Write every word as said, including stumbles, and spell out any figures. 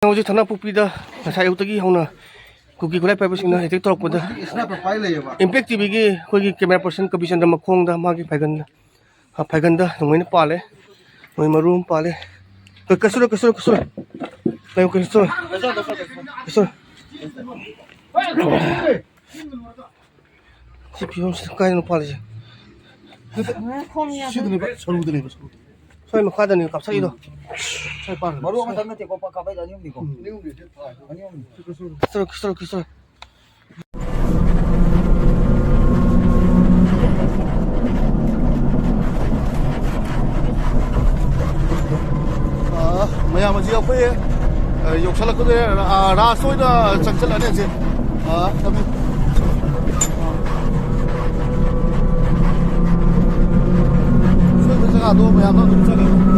ꯍꯧꯖꯤꯛ ꯊꯅꯥꯄꯣꯛꯄꯤꯗ ꯉꯁꯥꯏ ꯑꯌꯨꯛꯇꯒꯤ ꯍꯧꯅ ꯀꯨꯀꯤ ꯈꯨꯠꯂꯥꯏ ꯄꯥꯏꯕꯁꯤꯡꯅ ꯑꯦꯇꯦꯛ ꯇꯧꯔꯛꯄꯗ ꯁ꯭ꯅꯥꯏꯄꯔ ꯄꯥꯏ ꯂꯩꯌꯦꯕ꯫ ꯏꯝꯄꯦꯛ ꯇꯤꯚꯤꯒꯤ ꯑꯩꯈꯣꯏꯒꯤ ꯀꯦꯃꯦꯔꯥ ꯄꯔꯁꯟ ꯀꯕꯤꯆꯟꯗ꯭ꯔ ꯃꯈꯣꯡꯗ ꯃꯥꯒꯤ ꯐꯥꯏꯒꯟꯗ, ꯑ, ꯐꯥꯏꯒꯟꯗ ꯅꯣꯡꯃꯩꯅ ꯄꯥꯜꯂꯦ꯫ ꯅꯣꯡꯃꯩ ꯃꯔꯨ ꯑꯃ ꯄꯥꯜꯂꯦ꯫ ꯀ-, ꯀꯩꯁꯨ ꯂꯣꯏ, ꯀꯩꯁꯨ ꯂꯣꯏ, ꯀꯩꯁꯨ ꯂꯣꯏ꯫ ꯂꯩꯌꯨ, ꯀꯩꯁꯨ ꯂꯣꯏ꯫ ꯀꯩꯁꯨ ꯂꯣꯏ꯫ ꯁꯤ ꯐꯤꯕꯝꯁꯤꯗ ꯀꯥꯏꯗꯅꯣ ꯄꯥꯜꯂꯤꯁꯦ? ꯁꯤꯗꯅꯦꯕ, ꯁꯔꯨꯗꯅꯦꯕ, ꯁꯔꯨ꯫ ꯁ꯭ꯋꯥꯏ ꯃꯈꯥꯗꯅꯦ ꯀꯥꯞꯊꯛꯏꯗꯣ꯫ ꯁ꯭ꯋꯥꯏ ꯄꯥꯟ꯫ ꯃꯔꯨ ꯑꯃꯇꯪ ꯅꯠꯇꯦꯀꯣ, ꯄ-, ꯀꯥꯞꯄꯛꯏꯗꯣ ꯑꯅꯤ ꯑꯍꯨꯝꯅꯤꯀꯣ? ꯎꯝ꯫ ꯑꯅꯤ ꯑꯍꯨꯝꯅꯤ꯫ ꯑꯅꯤ ꯑꯍꯨꯝꯅꯤ꯫ ꯀꯤꯁꯣꯔ, ꯀꯤꯁꯣꯔ, ꯀꯤꯁꯣꯔ꯫ ꯑꯥ, ꯃꯌꯥꯝ ꯍꯧꯖꯤꯛ ꯑꯩꯈꯣꯏ, ꯑ, ꯌꯧꯁꯜꯂꯛꯀꯗꯧꯔꯦ꯫ ꯑꯥ, ꯔꯥꯁ ꯑꯣꯏꯅ ꯆꯪꯁꯜꯂꯛꯑꯅꯤ ꯍꯧꯖꯤꯛ꯫ ꯑꯥ, ꯊꯝꯃꯦ꯫ ꯑꯁꯣꯏꯕ ꯖꯒꯥꯗꯣ ꯃꯌꯥꯝꯗꯣ ꯑꯗꯨꯝ ꯆꯠꯂꯦ꯫